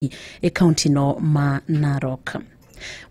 E kaunti no ma Narok.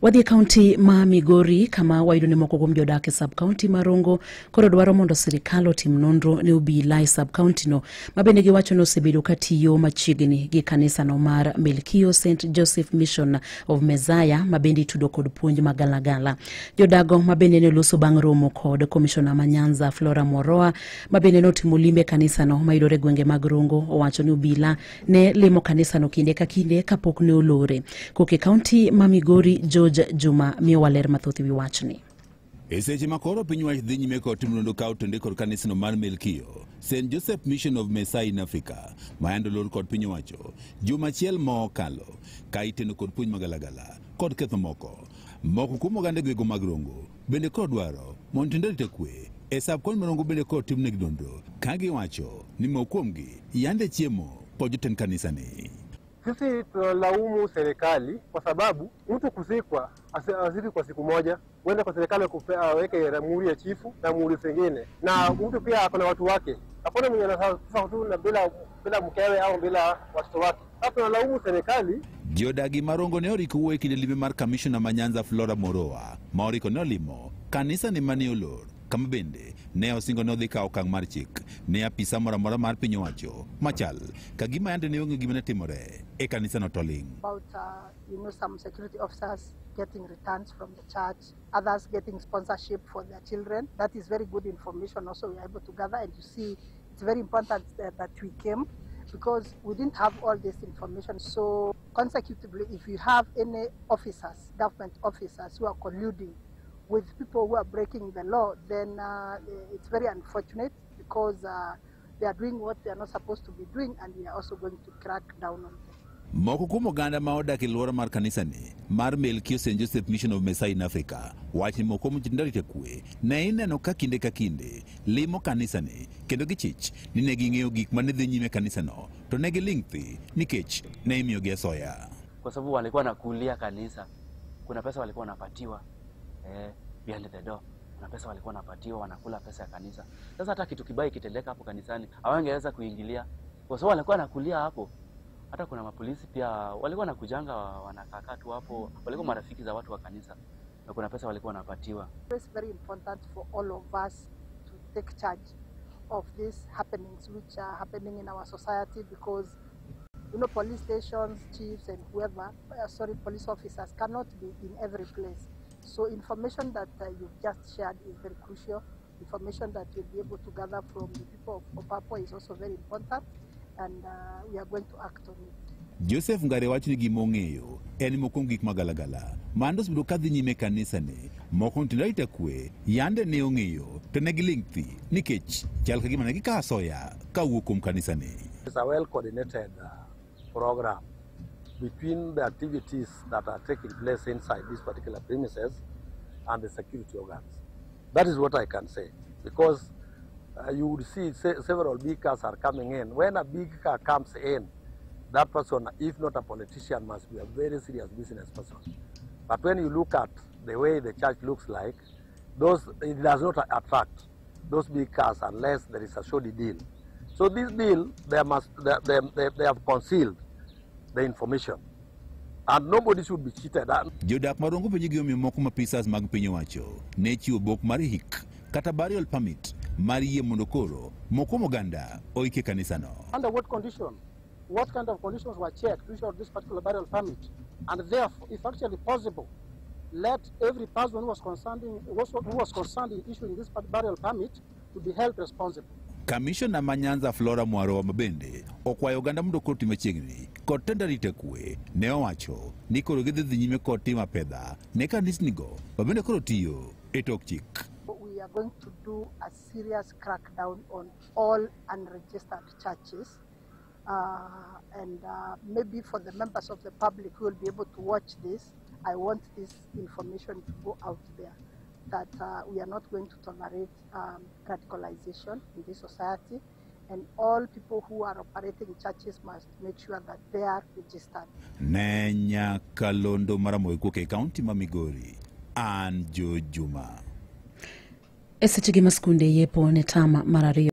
Wadhi e kaunti ma Migori kama wayudo ni moko kuom jodak e sub kaunti ma Rongo koro dwaro mondo sirikal otim nonro ne obila e sub kaunti no ma bende giwacho ni osebedo katiyo machiegni gi kanisano mar Melkio St Joseph Mission of Messiah ma bende itudo kod puonj magalagala. Jodago ma bende ne oloso bang' romo kod komishona ma Nyanza Flora Moroa ma bende notimo limbe kanisano mayudore e gwenge mag Rongo owacho ni obila ne limo kanisano kinde ka kinde kapok ne olore. Koke kaunti ma Migori George Juma miyowa ler mathoth ewi wachni. E seche ma koro piny wach dhi nyime kod timo nonro ka otende kod kanisano mar Melkio St Joseph Mission of Messiah in Africa ma yande olor kod piny owacho juma achiel mokalo ka iteno kod puonj magalagala kod ketho moko. Moko kuom oganda gwenge mag Rongo bende koro dwaro mondo otend arita kwe e sub county ma Rongo bende koro timnegi nonro ka giwacho ni moko kuomgi yande chiemo kod jotend kanisani. Sisi tunalaumu serikali kwa sababu mtu kuzikwa aziki kwa siku moja, uende kwa serikali aweke muhuri ya chifu na muhuri zingine, na mtu pia ako na watu wake. Hakuna mwenye anakufa tu na bila mkewe au bila watoto wake. Sasa tunalaumu serikali. Jodagi ma Rongo ne oriko wuoyo e kinde limbe mar kamishona ma Nyanza Flora Moroa ma oriko ne olimo kanisa ni mane olor kama bende ne osingo ni odhi kawo okang' mar chik ne apisa moro amora mar piny owacho machal ka gima yande ne onge gima ne timore e kanisano to ling'. About some security officers getting returns from the church, others getting sponsorship for their children. That is very good information also we are able to gather, and you see it's very important that we came because we didn't have all this information. So consecutively, if you have any officers, government officers who are colluding with people who are breaking the law, then it's very unfortunate because they are doing what they are not supposed to be doing, and we are also going to crack down on them. Moko kuom oganda ma odak e alwora mar kanisani mar Melkio St Joseph Mission of Messiah in Africa wacho ni moko kuom jotend arita kwe ne ineno ka kinde limo kanisani kendo gichich ni ne ging'eyo gik mane dhi nyime e kanisano to ne giling' thi nikech ne imiyogi asoya. Kwa sababu walikuwa nakulia kanisa, kuna pesa walikuwa wanapatiwa behind the door, kuna pesa walikuwa wanapatiwa, wanakula pesa ya kanisa. Sasa hata kitu kibaya kitendeka hapo kanisani hawangeweza kuingilia kwa sababu walikuwa nakulia hapo. Hata kuna mapolisi pia walikuwa nakujanga wanakaa tu hapo, walikuwa marafiki za watu wa kanisa na kuna pesa walikuwa wanapatiwa. It's very important for all of us to take charge of these happenings which are happening in our society, because police stations, chiefs and whoever, sorry, police officers cannot be in every place. So information that you've just shared is very crucial. Information that you'll be able to gather from the people of Opapo is also very important, and we are going to act on it. Joseph Ngare wacho ni gima ong'eyo en moko kuom gik magalagala mando osebedo ka dhi nyime e kanisani moko jotend arita kwe yande ne ong'eyo to ne giling' thi nikech chal ka gima ne gikawo asoya kawuok kuom kanisani. It's a well-coordinated program between the activities that are taking place inside these particular premises and the security organs. That is what I can say, because you would see several big cars are coming in. When a big car comes in, that person, if not a politician, must be a very serious business person. But when you look at the way the church looks like, it does not attract those big cars unless there is a shoddy deal. So this deal, they have concealed the information, and nobody should be cheated. Jodak ma Rongo penjo gimomiyo moko ma apisas mag piny owacho ne chiwo bok mar hik kata burial permit mar yie mondo koro moko kuom oganda oik e kanisano. Under what condition? What kind of conditions were checked to issue this particular burial permit? And therefore, if actually possible, let every person who was concerned in issuing this burial permit to be held responsible. Kamishona ma Nyanza Flora Mwarowa mabende okwayo oganda mondo koro ti machiegni kod tend arita kwe ne owacho ni koro gidhi dhi nyime kod timo apedha ne kanisnigo mabende koro tiyo e tok chik. We are going to do a serious crackdown on all unregistered churches. And maybe for the members of the public who will be able to watch this, I want this information to go out there that we are not going to tolerate radicalization in this society, and all people who are operating churches must make sure that they are registered. Ne nyakalondo maramogi kuok e kaunti ma Migori, an Jo Juma. E sechegi ma skunde yepo ne tam mar ariyo.